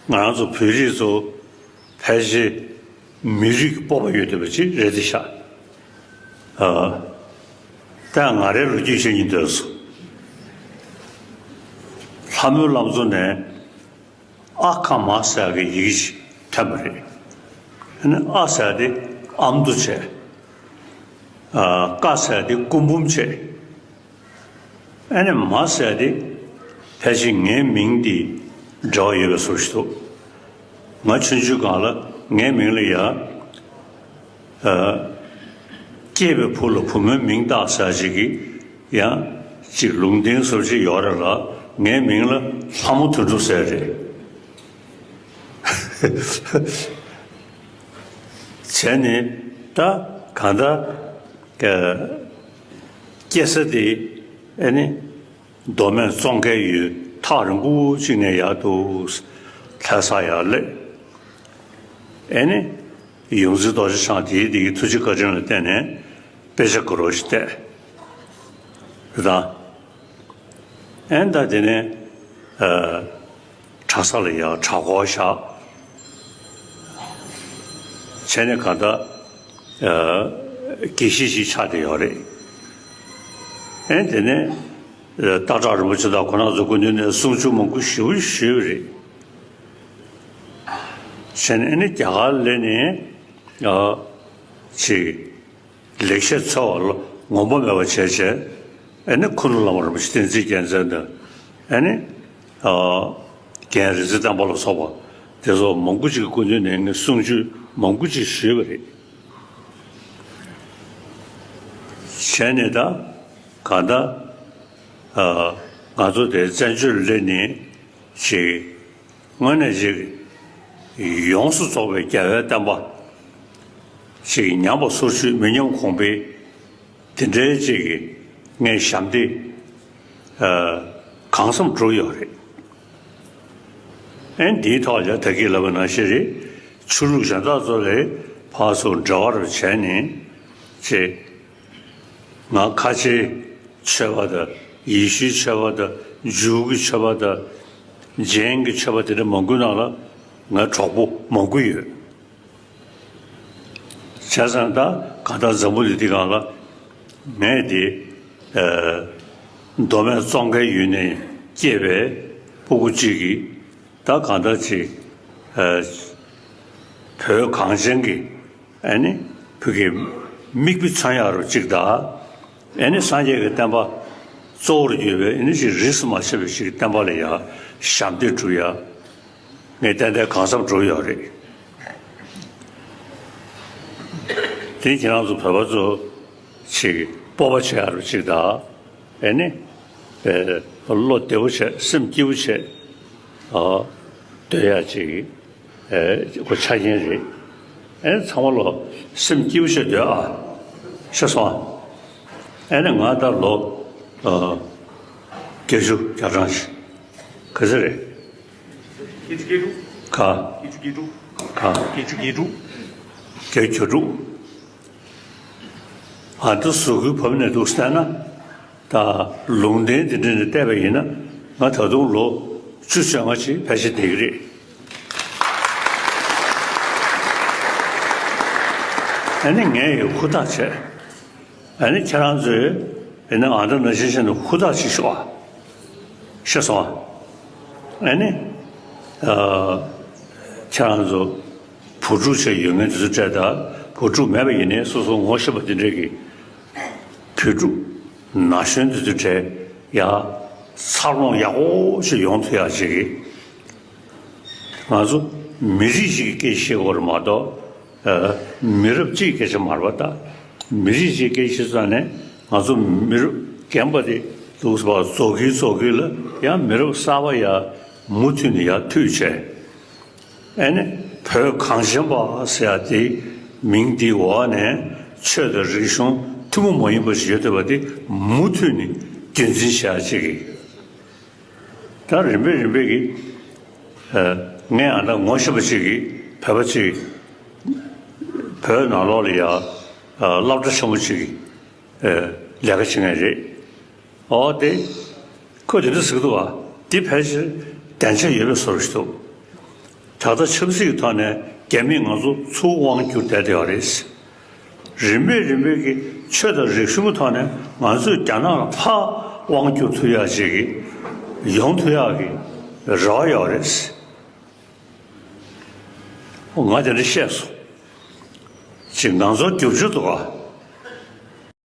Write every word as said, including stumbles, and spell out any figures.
ང་རང་ཚོ་བོད་རིགས་ཚོ་ཕལ་ཆེར་མི་རིགས་ཀྱི་སྤོབས་པ་ཡོད་བསྡད་པ་ཅིག་རེད་དེ་ཤག་ཨ། ད་ང་རའི་ལོ་རྒྱུས་བཤད་སྙིང་འདོད་སོང་། ལྷ་མོའི་བླ་མཚོ་ནས་ཨ་ཁ་མ་ཟེར་གི་ཡི་གེ་ཅིག་ཐོན་པ་རེད། ཨ་ནི་ཨ་ཟེར་དེ་ཨ་མདོ་བྱས། ཨ། ཀ་ཟེར་དེ་སྐུ་འབུམ་བྱས། ཨ་ནི་མ་ཟེར་དེ་ཕལ་ཆེར་ངའི་མིང་འདི་འབྲེལ་བ་ཡོད་པའི་བཟོ་ཞིག་འདུག་ང་ཆུང་ཆུང་སྒང་ལ་ངའི་མིང་ལ་ཡ། ཨ། སྐྱེས་པའི་བུ་ལ་བུ་མོའི་མིང་བཏགས་ཟེར་ཅིག་གི་ཡང་ཅིག་ལུང་བསྟན་བཟོ་ཅིག་ཡོད་རེད་ལ། ངའི་མིང་ལ་ལྷ་མོ་དོན་གྲུབ་ཟེར་རེད། བྱས་ནས་ད་གང་ལྟར་སྐྱེ་ས་དེ་ཨ་ནི། མདོ་སྨད་ཙོང་ཁའི་ཡུལ་ཐག་རིང་པོ་ཅིག་ནས་ཡར་འདུག་ལྷ་ས་ཡར་སླེབས། ཨེ་ནི། ཡོངས་འཛིན་རྡོ་རྗེ་འཆང་དེའི་དེ་གི་ཐུགས་རྗེ་བཀའ་དྲིན་ལ་བརྟེན་ནས་དཔེ་ཆ་དགའ་རབ་ཅིག་བལྟས། རེད་ད། ཨེ་ད་དེ་ནས་ཨ། གྲྭ་ས་ལ་ཡར་གྲྭ་སྐོར་བཞག་བྱས་ནས་གང་ལྟར་ཨ། དགེ་བཤེས་ཤིག་ཆགས་བསྡད་ཡོད་རེད། ཨེ་དེ་ནས་ཨ། སྟག་བྲག་རིན་པོ་ཆེ་དང་ཁོང་རྣམ་ཚོའི་སྐུ་མདུན་ནས་གསུང་ཆོས་མང་པོ་ཞེ་པོ་ཞུས་པ་རེད། བྱས་ནས་ཨ་ནི་རྒྱ་གར་སླེབས་ནས་ཨ། ཅིག་ལེགས་བཤད་འཚོལ་བ་ལ་ངོམས་པ་མེད་པ་བྱས་བྱས། ཨ་ནི་ཁུ་ནུ་བླ་མ་རིན་པོ་ཆེ་བསྟན་འཛིན་རྒྱལ་མཚན་དང་། ཨ་ནི། ཨ། རྒན་རིག་འཛིན་བསྟན་པ་ལ་སོགས་པ་དེ་ཚོ་མང་པོ་ཅིག་གི་སྐུ་མདུན་ནས་ངས་གསུང་ཆོས་མང་པོ་ཅིག་ཞུས་པ་རེད། བྱས་ནས་ད་གང་ལྟར་ཨ། ང་ཚོ་དེ་བཙན་བྱོལ་སླེབས་ནས་ཅིག་དངོས་གནས་ཅིག་ཡོངས་སུ་རྫོགས་པའི་རྒྱལ་བའི་བསྟན་པ་ཅིག་ཉམས་པ་སོར་ཆུད་མི་ཉམས་གོང་འཕེལ། དེ་འདྲའི་ཅིག་གི་ངས་ཞབས་འདེགས་ཨ། གང་འཚམ་བསྒྲུབས་ཡོད་རེད། ཨེ་འདིའི་ཐོག་ལ་ད་གིན་ལབ་པ་ནང་བཞིན་རེད། ཆོས་ལུགས་གཞན་དག་ཚོ་ལས་ཕར་ཚུར་འབྲེལ་བ་རུ་བྱས་ནས་ཅིག་ང་ཁ་ཆེའི་ཆོས་པ་དང་། ཡེ་ཤུའི་ཆོས་པ་དང་། ཇུའུ་གི་ཆོས་པ་དང་། ཇེན་གྱི་ཆོས་པ་དེ་འདྲ་མང་པོའི་ནང་ལ་ང་གྲོགས་པོ་མང་པོ་ཡོད། བྱས་ཙང་ད་གང་ལྟར་འཛམ་བུ་གླིང་འདི་སྒང་ལ་ངས་དེ་ཨ། མདོ་སྨད་ཙོང་ཁའི་ཡུལ་ནས་སྐྱེས་པའི་སྤུ་གུ་གཅིག་གིས་ད་གང་ལྟར་ཅིག་ཨ། བོད་གངས་ཅན་གྱི་ཨ་ནི་བོད་ཀྱི་མིག་དཔེ་མཚོན་ཡག་རུ་གཅིག་དང་། ཨ་ནི་སངས་རྒྱས་ཀྱི་བསྟན་པ་གཙོ་བོར་གྱུར་པའི་ཨ་ནི་ཅིག་རིས་སུ་མ་ཆད་པའི་ཅིག་བསྟན་པ་ལ་ཡང་ཞབས་འདེགས་སྒྲུབ་ཡ་ངས་ཏན་ཏན་གང་འཚམ་སྒྲུབ་ཡོད་རེད། དེ་ཁྱེད་རང་ཚོ་བོད་པ་ཚོ་ཅིག་སྤོབས་པ་བྱེད་ཡག་རུ་གཅིག་དང་། ཨ་ནི་བློ་བདེ་པོ་བྱས། སེམས་སྐྱིད་པོ་བྱས། ཨ། སྡོད་ཡག་ཅིག་ཨེ། ཁོ་ཆ་རྐྱེན་རེད། ཨེ། ཚང་མ་ལོ་སེམས་སྐྱིད་པོ་བྱས་སྡོད་ཨ། ཤེས་སོང་ཨ། ཨེ་ནས་ང་ད་ལོ་ཨ། བརྒྱད་ཅུ་གྱ་གྲངས་ཤིག་ག་ཚོད་རེད། བརྒྱད་ཅུ་གྱ་དྲུག་ག་བརྒྱད་ཅུ་གྱ་དྲུག་བརྒྱད་ཅུ་གྱ་དྲུག་བརྒྱད་ཅུ་གྱ་དྲུག་ཨ། ད་གཟུགས་སྐུའི་བབ་ནས་འདུག་བལྟས་ན། ད་ལུང་བསྟན་འདི་འདྲ་ནས་བལྟས་པ་ཡིན་ན་ང་ད་དུང་ལོ་བཅུ་བཅོ་ལྔ་ཅིག་ཕལ་ཆེར་བསྡད་ཀྱི་རེད། ཨ་ནི་ངས་ཡང་ཧུར་ཐག་བྱས། ཨ་ནི་ཁྱེད་རང་ཚོས་ཡིན་ན་ཨ་འདྲ་ནང་བཞིན་བྱས་ནས་ཧུར་ཐག་ཅིག་ཤོག་ཨ། ཤེས་སོང་ཨ། ཨ་ནི་ཨ། ཁྱེད་རང་ཚོ་བུ་ཕྲུག་བྱས་ཡོད་མཁན་དེ་ཚོ་གྲས་དང་། བུ་ཕྲུག་མེད་པ་ཡིན་ནའི་སོ་སོ་ངོ་ཤེས་པ་དེ་འདྲས་ཀྱི་བུ་ཕྲུག་ན་གཞོན་དེ་ཚོ་གྲས་ཡ་འཚར་ལོངས་ཡག་པོ་ཞིག་ཡོང་ཐུབ་ཡག་ཅིག་གི། ང་ཚོ་མི་རིགས་ཤིག་གི་སྐད་ཆ་བཤད་དགོས་རེད་མ་གཏོགས། ཨ། མི་རབས་གཅིག་གི་སྐད་ཆ་མ་རེད་པ། ད་མི་རིགས་གཅིག་གི་སྐད་ཆ་བཤད་ཙང་ནས་ང་ཚོ་མི་རབས་རྒན་པ་དེ་འདུག་སེ་བ་རྫོགས་ཀྱིན་རྫོགས་ཀྱིན་ལ་ཡང་མི་རབས་གསར་པ་ཡར་མུ་མཐུད་ནས་ཡར་མཐུད་བྱས། ཨ་ནི་བོད་གངས་ཅན་པ་ཟེར་ཡག་དེ་མིང་དེའི་འོག་ནས་ཆོས་དང་རིག་གཞུང་ཐུན་མོང་མ་ཡིན་པ་ཞིག་ཡོད་བསྡད་པ་དེ་མུ་མཐུད་ནས་རྒྱུན་འཛིན་བྱེད་ཡག་ཅིག་གི། ད་རིམ་པས་རིམ་པས་ཀྱིས། ཨ། ངས་ཨ་ད་ངོ་ཤེས་པ་ཅིག་གིས་བོད་པ་ཅིག་བོད་ནང་ལོགས་ལ་ཡ། ཨ། སློབ་གྲྭ་ཆེན་མོ་ཅིག་གི། ཨ། ལས་ཀ་བྱེད་མཁན་རེད། འོ་དེ་ཁོས་དེ་འདྲ་ཟེར་གྱི་འདུག་བ། དེ་ཕལ་ཆེར་བདེན་ཆ་ཡོད་པའི་བཟོ་འདྲ་ཞིག་འདུག་ད་ལྟ་ཆབ་སྲིད་ཀྱི་ཐོག་ནས་རྒྱ་མིས་ང་ཚོ་ཚུར་དབང་བསྒྱུར་བསྡད་བསྡད་ཡོད་རེད། རིམ་པས་རིམ་པས་ཀྱི་ཆོས་དང་རིག་གཞུང་གི་ཐོག་ནས་ང་ཚོས་རྒྱ་ནག་ལ་ཕར་དབང་བསྒྱུར་ཐུབ་ཡག་ཅིག་གི་ཡོང་ཐུབ་ཡག་གི་རེ་བ་ཡོད་རེད། ང་དེ་འདྲ་བཤད་སོང་། ཅིག་ང་ཚོ་རྒྱུ་ཆུ་འདུག་ག